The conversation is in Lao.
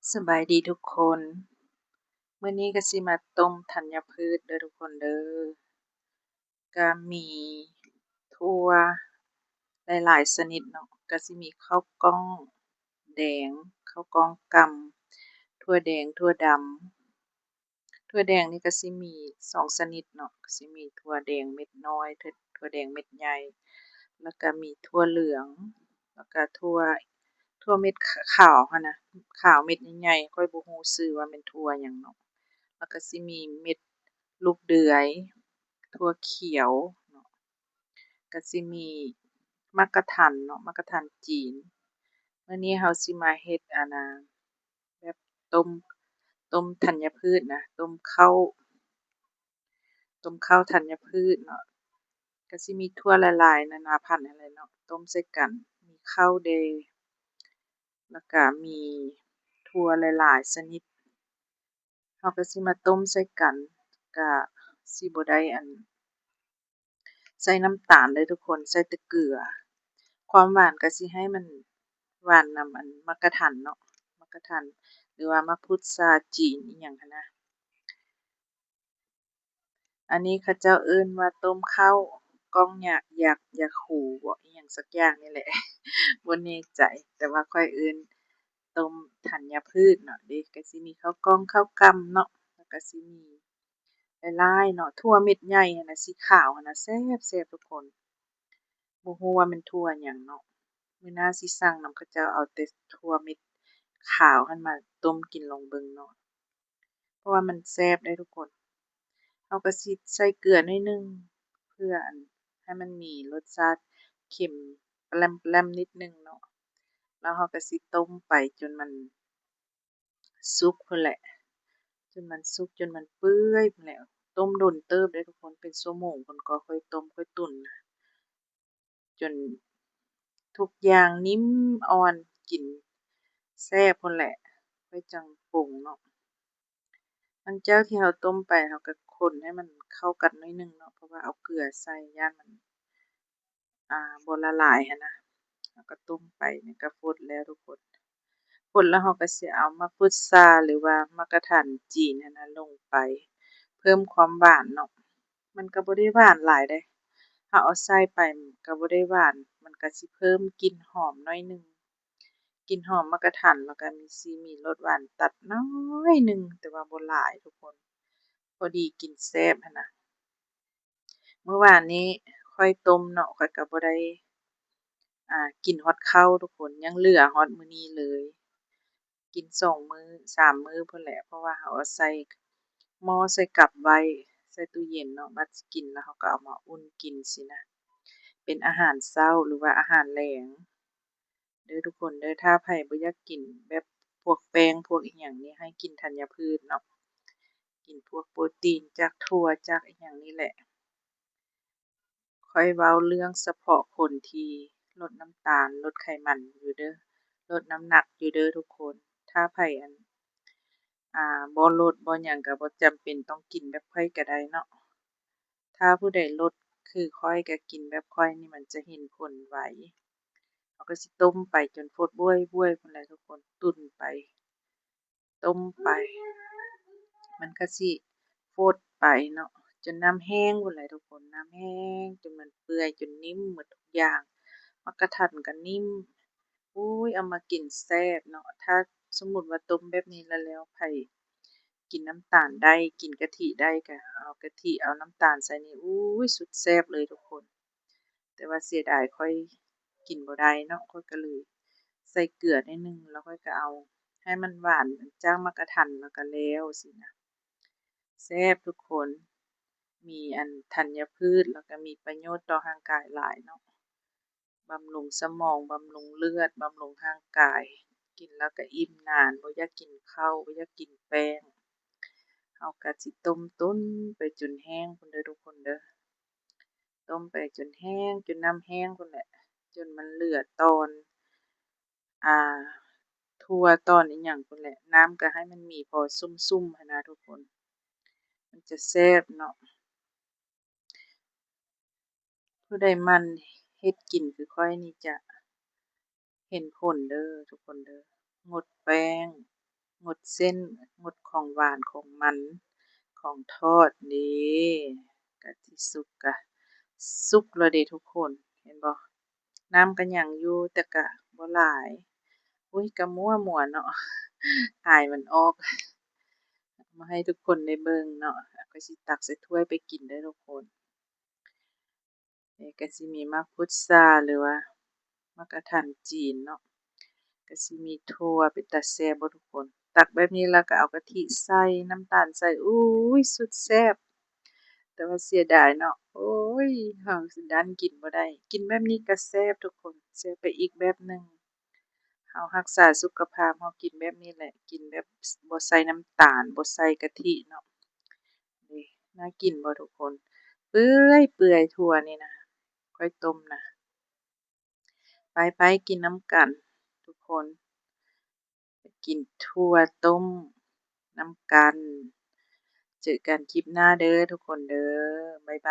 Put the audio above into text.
ສະບາຍດີທຸກຄົນ, ມື້ນີ້ກໍຊິມາຕົ້ມທັນຍະພືດເດີທຸກຄົນເດີ. ກໍມີຖົ່ວຫຼາຍໆຊະນິດເນາະ, ກໍຊິມີເຂົ້າກ້ອງແດງ, ເຂົ້າກ້ອງກຳ, ຖົ່ວແດງ, ຖົ່ວດຳ. ຖົ່ວແດງນີ້ກໍຊິມີສອງຊະນິດເນາະ, ກໍຊິມີຖົ່ວແດງເມັດນ້ອຍ, ຖົ່ວ ຖົ່ວແດງເມັດໃຫຍ່, ແລ້ວກໍມີຖົ່ວເຫຼືອງ, ແລ້ວກໍຖົ່ວ ຖົ່ວເມັດຂາວຫັ້ນນະ, ຂາວເມັດໃຫຍ່ໆ, ຂ້ອຍບໍ່ຮູ້ຊື່ວ່າແມ່ນຖົ່ວຫຍັງເນາະ. ແລ້ວກໍຊິມີເມັດລູກເດືອຍ, ຖົ່ວຂຽວເນາະ, ກໍຊິມີໝາກກະທັນເນາະ, ໝາກກະທັນຈີນ. ມື້ນີ້ເຮົາຊິມາເຮັດ ອັນນ່າ ແບບຕົ້ມ ຕົ້ມທັນຍະພືດນະ, ຕົ້ມເຂົ້າ ຕົ້ມເຂົ້າທັນຍະພືດເນາະ. ກໍຊິມີຖົ່ວຫຼາຍໆນານາພັນຫັ້ນແຫຼະເນາະ, ຕົ້ມໃສ່ກັນ, ມີເຂົ້າແດ່ ແລ້ວກະມີຖົ່ວຫຼາຍໆຊະນິດ. ເຮົາກໍຊິມາຕົ້ມໃສ່ກັນ, ກະຊິບໍ່ໄດ້ ອັນ ໃສ່ນ້ຳຕານເດີທຸກຄົນ, ໃສ່ແຕ່ເກືອ. ຄວາມຫວານກໍຊິໃຫ້ມັນຫວານນຳ ອັນ ໝາກກະທັນເນາະ, ໝາກກະທັນ ຫຼືວ່າໝາກພຸດຊາຈີນອີ່ຫຍັງຫັ້ນນະ. ອັນນີ້ເຂົາເຈົ້າເອີ້ນວ່າຕົ້ມເຂົ້າກ້ອງຍາກ ຢາກ ຢາກຫູບໍ ອີ່ຫຍັງສັກຢ່າງນີ້ແຫຼະ, ບໍ່ແນ່ໃຈ, ແຕ່ວ່າຂ້ອຍເອີ້ນຕົ້ມທັນຍະພືດເນາະເດ້. ກໍຊິມີເຂົ້າກ້ອງ ເຂົ້າກຳເນາະ, ແລ້ວກໍຊິມີ ຫຼາຍໆເນາະ, ຖົ່ວເມັດໃຫຍ່ຫັ້ນນະ ສີຂາວຫັ້ນນະ ແຊບໆທຸກຄົນ. ບໍ່ຮູ້ວ່າແມ່ນຖົ່ວຫຍັງເນາະ, ມື້ໜ້າຊິສັ່ງນຳເຂົາເຈົ້າເອົາແຕ່ຖົ່ວເມັດຂາວຫັ້ນມາຕົ້ມກິນລອງເບິ່ງເນາະ, ເພາະວ່າມັນແຊບເດ້ທຸກຄົນ. ເຮົາກໍຊິໃສ່ເກືອໜ້ອຍໜຶ່ງ ເພື່ອ ອັນ ໃຫ້ມັນມີລົດຊາດເຄັມແປມໆນິດໜຶ່ງເນາະ, ແລ້ວເຮົາກໍຊິຕົ້ມໄປຈົນມັນ ສຸກພຸ້ນແຫຼະ, ຈົນມັນສຸກ ຈົນມັນເປື່ອຍພຸ້ນແຫຼະ. ຕົ້ມດົນເຕີບເດ້ທຸກຄົນ, ເປັນຊົ່ວໂມງພຸ້ນກໍຄ່ອຍຕົ້ມ ຄ່ອຍຕຸນນະ, ຈົນທຸກຢ່າງນິ້ມອ່ອນ ກິນແຊບພຸ້ນແຫຼະ, ຄ່ອຍຈັ່ງປຸງເນາະ. ຫຼັງຈາກທີ່ເຮົາຕົ້ມໄປ ເຮົາກໍຄົນໃຫ້ມັນເຂົ້າກັນໜ້ອຍໜຶ່ງເນາະ, ເພາະວ່າເອົາເກືອໃສ່ ຢ້ານມັນ ອ່າ ບໍ່ລະລາຍຫັ້ນນະ. ເຮົາກໍຕົ້ມໄປ ມັນກໍຟົດແລ້ວທຸກຄົນ, ຟົດແລ້ວເຮົາກໍຊິເອົາໝາກພຸດຊາ ຫຼືວ່າໝາກກະທັນຈີນຫັ້ນນະລົງໄປ ເພີ່ມຄວາມຫວານເນາະ. ມັນກໍບໍ່ໄດ້ຫວານຫຼາຍເດ້, ເຮົາເອົາໃສ່ໄປມັນກໍບໍ່ໄດ້ຫວານ, ມັນກໍຊິເພີ່ມກິ່ນຫອມໜ້ອຍໜຶ່ງ, ກິ່ນຫອມໝາກກະທັນ, ແລ້ວກໍມີ ຊິມີລົດຫວານຕັດໜ້ອຍໜຶ່ງ ແຕ່ວ່າບໍ່ຫຼາຍທຸກຄົນ, ພໍດີກິນແຊບຫັ້ນນະ. ມື້ວານນີ້ຂ້ອຍຕົ້ມເນາະ, ຂ້ອຍກໍບໍ່ໄດ້ ອ່າ ກິນຮອດເຂົ້າທຸກຄົນ, ຍັງເຫຼືອຮອດມື້ນີ້ເລີຍ. ກິນສອງມື້ສາມມື້ພຸ້ນແຫຼະ, ເພາະວ່າເຮົາເອົາໃສ່ໝໍ້ໃສ່ກັບໄວ້ ໃສ່ຕູ້ເຢັນເນາະ, ບັດກິນແລ້ວເຮົາກໍເອົາມາອຸ່ນກິນຊີ້ນະ, ເປັນອາຫານເຊົ້າ ຫຼືວ່າອາຫານແລງ. ເດີທຸກຄົນເດີ, ຖ້າໃຜບໍ່ຢາກກິນແບບພວກແປ້ງພວກອີ່ຫຍັງນີ້ ໃຫ້ກິນທັນຍະພືດເນາະ, ກິນພວກໂປຣຕີນຈາກຖົ່ວຈາກອີ່ຫຍັງນີ້ແຫຼະ. ຂ້ອຍເວົ້າເລື່ອງສະເພາະຄົນທີ່ລົດນ້ຳຕານ ລົດໄຂມັນຢູ່ເດີ, ລົດນ້ຳໜັກຢູ່ເດີທຸກຄົນ. ຖ້າໃຜ ອັນ ອ່າ ບໍ່ລົດບໍ່ຫຍັງ ກໍບໍ່ຈຳເປັນຕ້ອງກິນແບບຂ້ອຍກໍໄດ້ເນາະ. ຖ້າຜູ້ໃດລົດຄືຂ້ອຍ ກໍກິນແບບຂ້ອຍນີ້ ມັນຈະເຫັນຜົນໄວ. ເຮົາກໍຊິຕົ້ມໄປຈົນຟົດບ້ວຍໆພຸ້ນແຫຼະທຸກຄົນ, ຕຸນໄປ ຕົ້ມໄປ ມັນກໍຊິຟົດໄປເນາະ, ຈົນນ້ຳແຫ້ງພຸ້ນແຫຼະທຸກຄົນ, ນ້ຳແຫ້ງຈົນມັນເປື່ອຍ ຈົນນິ້ມໝົດທຸກຢ່າງ, ໝາກກະທັນກໍນິ້ມ. ໂອ້ຍ ເອົາມາກິນແຊບເນາະ. ຖ້າສົມມຸດວ່າຕົ້ມແບບນີ້ແລ້ວ ແລ້ວໃຜ ກິນນ້ຳຕານໄດ້ ກິນກະທິໄດ້ ກະເອົາກະທິເອົານ້ຳຕານໃສ່ນີ້ ອູ້ຍ ສຸດແຊບເລີຍທຸກຄົນ. ແຕ່ວ່າເສຍດາຍຂ້ອຍກິນບໍ່ໄດ້ເນາະ, ຂ້ອຍກໍເລີຍໃສ່ເກືອໜ້ອຍໜຶ່ງ ແລ້ວຂ້ອຍກໍເອົາໃຫ້ມັນຫວານຈາກໝາກກະທັນ ແລ້ວກໍແລ້ວຊີ້ນະ. ແຊບທຸກຄົນ, ມີອັນທັນຍະພືດ ແລ້ວກໍມີປະໂຫຍດຕໍ່ຮ່າງກາຍຫຼາຍເນາະ. ບຳລຸງສະໝອງ, ບຳລຸງເລືອດ, ບຳລຸງຮ່າງກາຍ, ກິນແລ້ວກະອີ່ມນານ, ບໍ່ຢາກກິນເຂົ້າ, ບໍ່ຢາກກິນແປ້ງ. ເຮົາກະຊິຕົ້ມຕຸນໄປຈົນແຫ້ງພຸ້ນເດີທຸກຄົນເດີ, ຕົ້ມໄປຈົນແຫ້ງ, ຈົນນ້ຳແຫ້ງພຸ້ນແຫຼະ, ຈົນມັນເຫຼືອຕອນ ອ່າ ຖົ່ວຕອນອີ່ຫຍັງພຸ້ນແຫຼະ, ນ້ຳກະໃຫ້ມັນມີພໍຊຸ່ມໆຫັ້ນນະທຸກຄົນ, ມັນຈະແຊບເນາະ. ຜູ້ໃດໝັ່ນເຮັດກິນຄືຂ້ອຍນີ້ຈະເຫັນຜົນເດີທຸກຄົນເດີ, ງົດແປ້ງ, ງົດເສັ້ນ ງົດຂອງຫວານ ຂອງມັນ ຂອງທອດເດ້. ກະຊິສຸກ ກະສຸກແລ້ວເດ້ທຸກຄົນ ເຫັນບໍ່? ນ້ຳກະຍັງຢູ່ ແຕ່ກະບໍ່ຫຼາຍ. ອຸ້ຍ ກະມົວໆເນາະ ອາຍມັນອອກ ມາໃຫ້ທຸກຄົນໄດ້ເບິ່ງເນາະ. ກະຊິຕັກໃສ່ຖ້ວຍໄປກິນເດີທຸກຄົນ. ນີ້ກະຊິມີໝາກພຸດຊາ ຫຼືວ່າໝາກກະທັນຈີນເນາະ ກະຊິມີຖົ່ວ ເປັນຕາແຊບບໍ່ທຸກຄົນ? ຕັກແບບນີ້ແລ້ວກະເອົາກະທິໃສ່ ນ້ຳຕານໃສ່ ອຸ້ຍ ສຸດແຊບ. ແຕ່ວ່າເສຍດາຍເນາະ ໂອ້ຍ ເຮົາຊິດັນກິນບໍ່ໄດ້. ກິນແບບນີ້ກະແຊບທຸກຄົນ ແຊບໄປອີກແບບໜຶ່ງ. ເຮົາຮັກສາສຸຂະພາບ ເຮົາກິນແບບນີ້ແຫຼະ ກິນແບບບໍ່ໃສ່ນ້ຳຕານ ບໍ່ໃສ່ກະທິເນາະ. ນີ້ ໜ້າກິນບໍ່ທຸກຄົນ? ເປື່ອຍໆ ຖົ່ວນີ້ນະ ຂ້ອຍຕົ້ມນະ. ໄປໆ ກິນນຳກັນທຸກຄົນ ໄປກິນຖົ່ວຕົ້ມນຳກັນ. ເຈີກັນຄລິບໜ້າເດີທຸກຄົນເດີ ບາຍບາຍ.